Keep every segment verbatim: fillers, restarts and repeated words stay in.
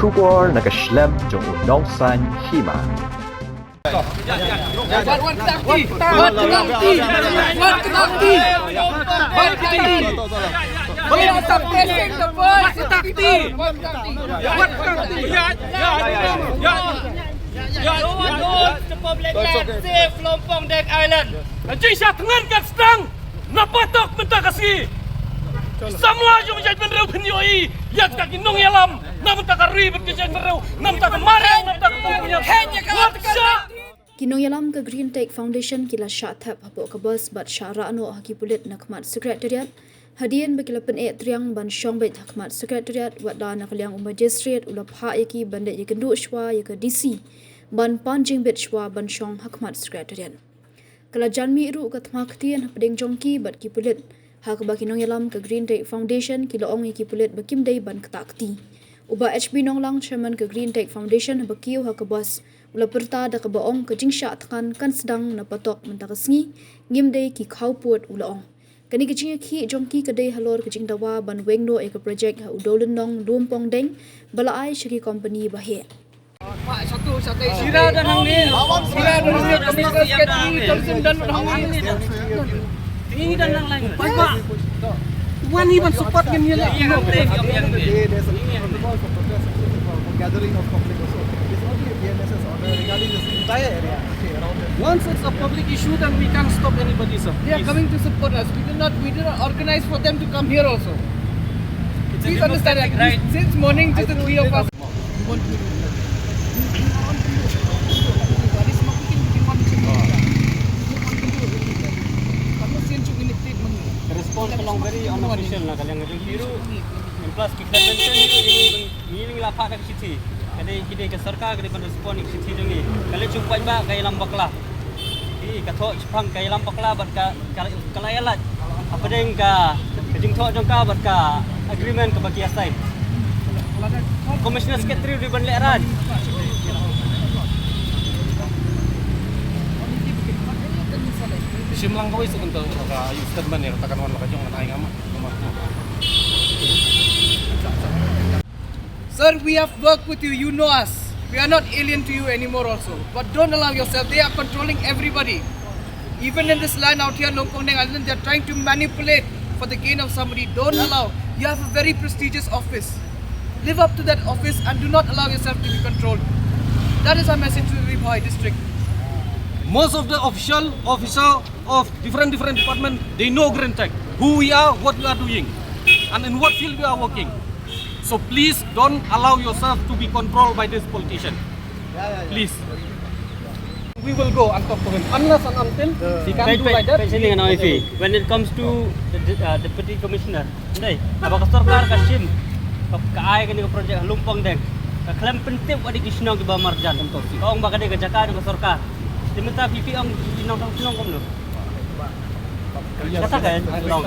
Khubor na ka shlem jong u nongsaiñ hima. Suppressing the voice. What? No one knows the public land save Lompong Deng Island. Jingsha thngan kan sdang na patok mynta ka sngi. Samla jong jaitbynriew phin ïohi ïa kita ki nongïalam na mynta ka ri bad ka jaitbynriew, na mynta ka mariang, na mynta ka kongpaniang. Wat sha. Ki nongïalam ka Green Tech Foundation ki la shah thep hapoh ka bus bad shah rah noh ha ki pulit na khmat Secretariat. Hadien ba ki la pyneh triang ban shong beit ha khmat Secretariat, wat la na ka liang u Magistrate u la phah ïa ki ban leit ïakynduh shwa ïa ka D C ban pan jingbit shwa ban shong ha khmat Secretariat. Ka la jan mih ruh ka thma ktien hapdeng jong ki bad ki pulit, ha kaba ki nongïalam ka Green Tech Foundation ki la ong ïa ki pulit ba kim dei ban ktah kti. U Bah H B Nonglang, Chairman ka Green Tech Foundation, haba kiew ha ka bus u la pyrta da kaba ong ka jingshah thngan kan sdang na patok mynta ka sngi, ngim dei ki khawpud, u la ong. Kane ka jingïakhih jong ki ka dei halor ka jingdawa ban weng noh ïa ka projek ha u Dowlynnong Lumpong Deng ba la ai sha ki kompani ba heh. Sira don hangne. Sira don hangne. Commissioner secretary, Tourism don hangne. Ini don nang lain. Wan iban support ngan ïa la. Gathering of public also. It's only a B M S S order regarding this entire area. Once it's a public issue, then we can't stop anybody, sir. They are coming to support us. We do not, we do not organize for them to come here also. Please understand that. Since morning, just the three of us. Response ka long very unofficial na ka liang ka jong ki ruh. And plus ki khlem mention ruh, ngi ngi la phah da ka shithi. Ka dei, ki dei ka sorkar ka dei ban respond ïa ka shithi jong ngi. Ka leit shu paidbah ka ïalam bakla. Ka thoh shaphang ka ïalam bakla bad ka, ka, ka la ïalait hapdeng ka, ka jingthoh jong ka bad ka agreement kaba ki ïa sign. Commissioner secretary u dei ban lehraiñ. Shim lang kawei sa kynta ka ïa u statement ïa kata kan wan la ka jong ngan ai nga ma. Sir, we have worked with you, you know us. We are not alien to you anymore also. But don't allow yourself. They are controlling everybody. Even in this land out here, Lumpong Deng Island, they are trying to manipulate for the gain of somebody. Don't allow. You have a very prestigious office. Live up to that office and do not allow yourself to be controlled. That is our message to the Ri Bhoi district. Most of the official officer of different different department, they know Green Tech, who we are, what we are doing, and in what field we are working. So please don't allow yourself to be controlled by this politician. Please. We will go and talk to him unless and until he can't do like that. When it comes to the de- uh, deputy commissioner, dei, haba ka sorkar ka shim ka, ka ai kane ka project ha Lumpong Deng, ka khlem pyntip wat ïa ki shnong kiba marjan. Ka ong ba ka dei ka jaka jong ka sorkar. Te mynta phi phi ong ki nongshong shnong kumno? Kata ka long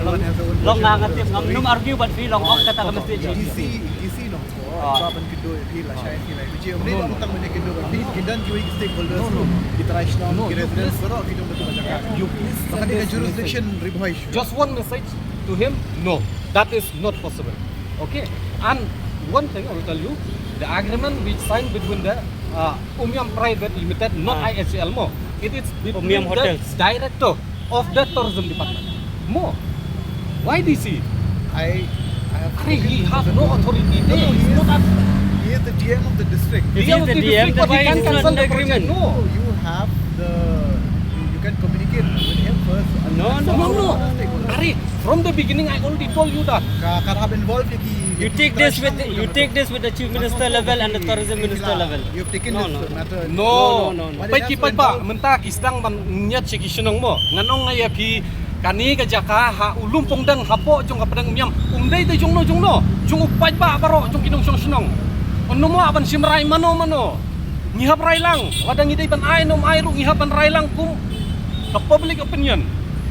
long long long nga nga tip ngam num argue bad phi long ong kata ka mesti ji. D C, D C long ko ba ban kynduh ïa phi la shai phi la. Ji ong ni long tang ban kynduh ïa phi. Ki don kiwei ki stakeholders, ki trai shnong, ki residents, baroh ki jong ka jaka. Ka dei ka jurisdiction Ri Bhoi. Just one message to him, no, that is not possible. Okay? And one thing I will tell you, the agreement which signed between the uh, Umiam Private Limited, not I H L mo. It is between the director of the tourism department. Mo. Why D C? I, I have Are, he have no authority there. He's not at He is the D M of the district. D M of the district, but he can't cancel the project. No. You have the, you, you can communicate with him first. No, no, no. Are, from the beginning I already told you that. Ka, ka hap involve ïa ki, you take this with the, you take this with the chief minister level and the tourism minister level. You've taken this matter. No, no, no, no. Peit ki paidbah mynta ki sdang ban ñiad sha ki shnong mo. Ngan ong nga ïa phi, kane ka jaka ha u Lumpong Deng hapoh jong ka pdeng Umiam um dei te jong no jong no, jong u paidbah baroh jong ki nongshong shnong. Ym no mo ban shim rai mano mano. Ngi hap rai lang, lada ngi dei ban ai ne ym ai ruh ngi hap ban rai lang kum ka public opinion.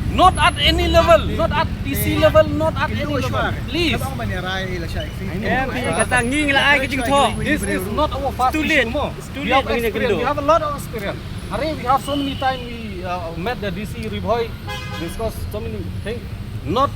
Not at any level, not at D C level, not at any level. Please. Kata ngi ngi la ai ka jingthoh. This is not our first issue mo. We have experience. We have a lot of experience. Are, we have so many time we uh, met the D C Ri Bhoi, discuss so many things. Not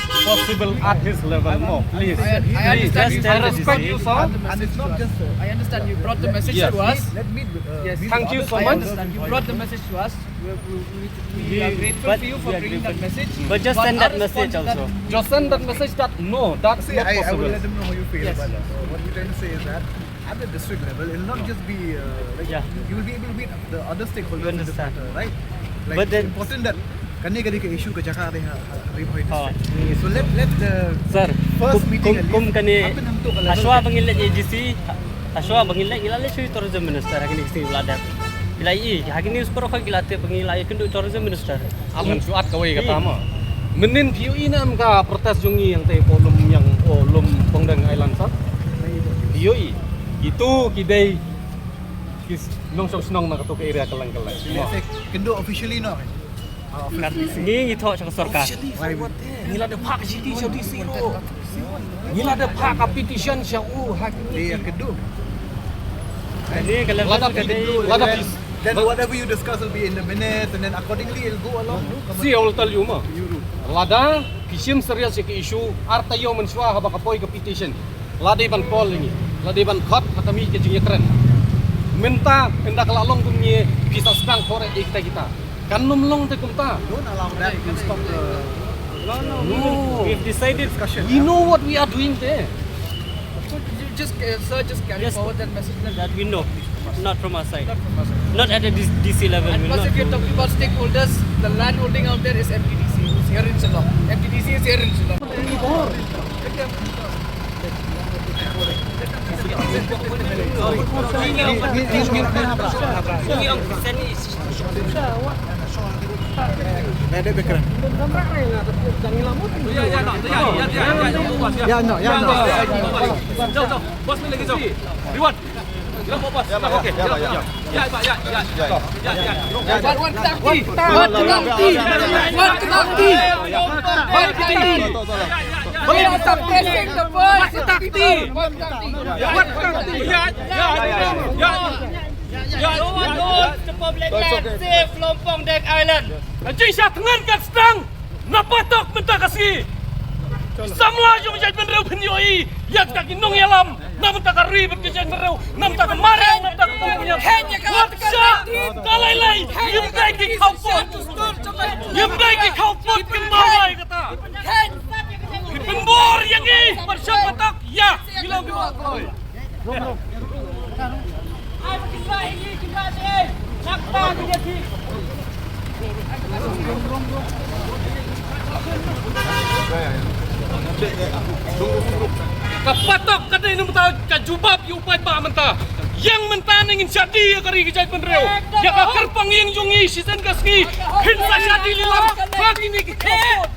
possible at his level. No, please. I, I understand. Please. I respect you, sir. And it's not just, uh, I understand you brought the message to us. Yes. Let me, uh, yes. Thank you so much. I understand. You brought the message to us. We, we, we, we are grateful to you for bringing that message. But just send that message also. Just send that message that no, that's not possible. See, I, I will let them know how you feel. Yes. But, uh, what we're trying to say is that at the district level, it'll not just be, uh, like, you will be able to meet the other stakeholders in this matter, right? Like, but then important that kane ka dei ka issue ka jaka re ha, ha, ha Ri Bhoi district. So let, let the first meeting at least happen ha kato ka level. Sir, kum, kum kane, hashwa ba ngi leit A D C, hashwa ba ngi leit, ngi la leit sha u tourism minister ha kine ki sngi ba la dep. Ngi la ïohi ha kine ki por, ki la tip, ngi la ïakynduh tourism minister. Ngan shu add kawei kata ma. Mynnin phi ïohi ne em ka protest jong ngi hangtei hapoh Lum, ïa, oh, Lumpongdeng Island, sir? Phi ïohi. Kito ki dei ki nongshong shnong na kato ka area kylleng kylleng. Kynduh officially noh. Ngi, ngi thoh sha ka sorkar. Ngi la dep phah ka siti sha D C ruh. Ngi la dep phah ka petition sha u ha kine. Ïa, kynduh. Kane ka level ka dei. Then whatever you discuss will be in the minutes, and then accordingly it'll go along. See, I will tell you ma. Lada ki shim serious ïa ka issue, ar taïew mynshuwa haba ka poi ka petition, la dei ban pol ïa ngi, la dei ban khot ha ka mih ka jingïakren. Mynta ynda ka la long kumne, phi sa sdang khore ïa kita kita. Kan nym long te kumta. Don't allow that to stop the... No, no, no. We've decided. We know what we are doing there. So you just, uh, sir, just carry forward that message. That we know. Not from our side. Not from our side. Not at the D-, D C level. And plus, if you're talking about stakeholders, the land holding out there is M T D C, who's here in Shillong. M T D C is here in Shillong. One thirty. One thirty. One thirty. One thirty. One thirty. No one owns the public land save Lumpongdeng Island. Ka jingshatngen kan sdang na patok mynta ka sngi. Samla jong ka jaitbynriew, phin ïohi ïa kita ki nongïalam na bynta ka ri bad ka jaitbynriew, na bynta ka mariang, na bynta ka tumïam. Wat sha da lei lei, ngim dei ki khawpot. Ngim dei ki khawpot, kin mawai kata. Ki pynbor ïa ngi ban shong patok ïa. Ka patok ka dei na mynta ka jubab ïa u paidbah mynta. Ïeng mynta ne ngin shadi ïa ka ri ka jaitbynriew. Ïa ka kyrpang ïing jong ngi shisien ka sngi. Phin sa shadi lilam ha kine ki khop.